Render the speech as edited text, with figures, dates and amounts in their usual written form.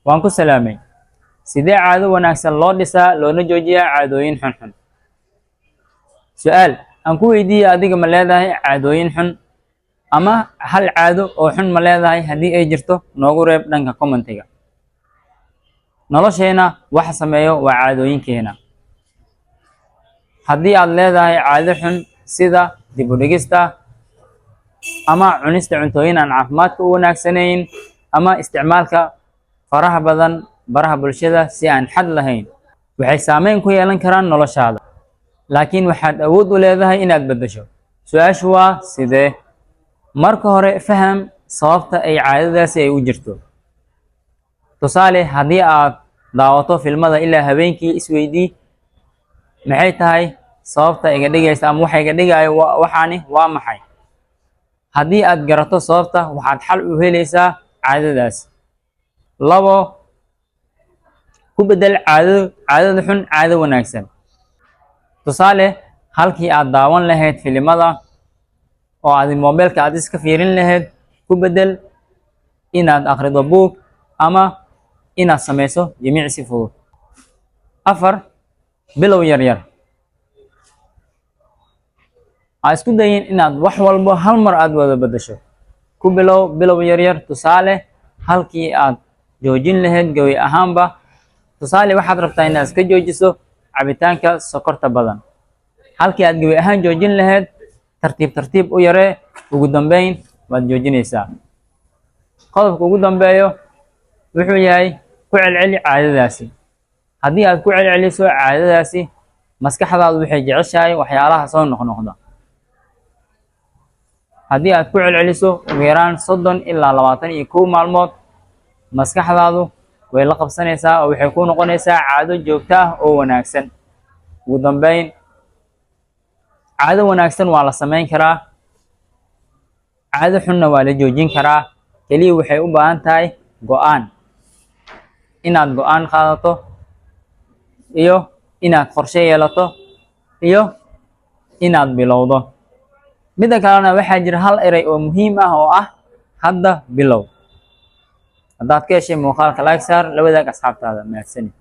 Waan ku salaamay. Sidee caado wanaagsan loo dhisaa loona joojiyaa caadooyin xunxun? Su-aal aan ku weydiiyey: adiga ma leedahay caadooyin xun, ama hal caado oo xun ma leedahay? Haddii ay jirto, noogu reeb dhanka commentiga. Nolosheena waxa sameeyo waa caadooyinkeena. Haddii aad leedahay caado xun, sida dib u dhigista ama cunista cuntooyin aan caafimaadka u wanaagsanayn ama isticmaalka faraha badan baraha bulshada si aan xad lahayn, waxay saameyn ku yeelan karaan noloshaada, laakiin waxaad awood u leedahay inaad beddesho. Su-aashu waa sidee? Marka hore, faham sababta ay caadadaasi ay u jirto. Tusaale, haddii aad daawato filmada ilaa habeenkii, isweydii: maxay tahay sababta iga dhigaysa, ama waxa iga dhigayo waxaani waa maxay? Haddii aad garato sababta, waxaad xal u helaysaa caadadaas. Labo, ku beddel caadada xun caado wanaagsan. Tusaale, halkii aad daawan lahayd filimada oo aad mobilka aad iska fiirin lahayd, ku beddel inaad akhrido buug ama inaad samayso jimicsi fudud. Afar, bilow yar yar. Ha isku dayin inaad wax walbo hal mar aad wada beddesho. Ku bilow bilow yar yar. Tusaale, halkii aad joojin lahayd gawi ahaanba, tusaale, waxaad rabtaa inaad iska joojiso cabitaanka sokorta badan, halkii aad gawi ahaan joojin lahayd, tartiib tartiib u yaree. Ugu dambeyn waad joojinaysaa. Qodobka ugu dambeeyo wuxuu yahay: ku celceli caadadaasi. Haddii aad ku celceliso caadadaasi, maskaxdaadu waxay jeceshahay waxyaalaha soo noqnoqda. Haddii aad ku celceliso ugu yaraan 30 ilaa 21 maalmood, maskaxdaadu way la qabsanaysaa oo waxay ku noqonaysaa caado joogto ah oo wanaagsan. Ugu dambeyn, caado wanaagsan waa la samayn karaa, caado xunna waa la joojin karaa. Keliya waxay u baahan tahay go'aan, inaad go'aan qaadato iyo inaad qorshe yeelato iyo inaad bilowdo. Midda kalena, waxaa jira hal eray oo muhiim ah oo ah "hadda bilow". Haddaad ka heshay muuqaalka, like saar, la wadaag asxaabtaada. Mahadsanid.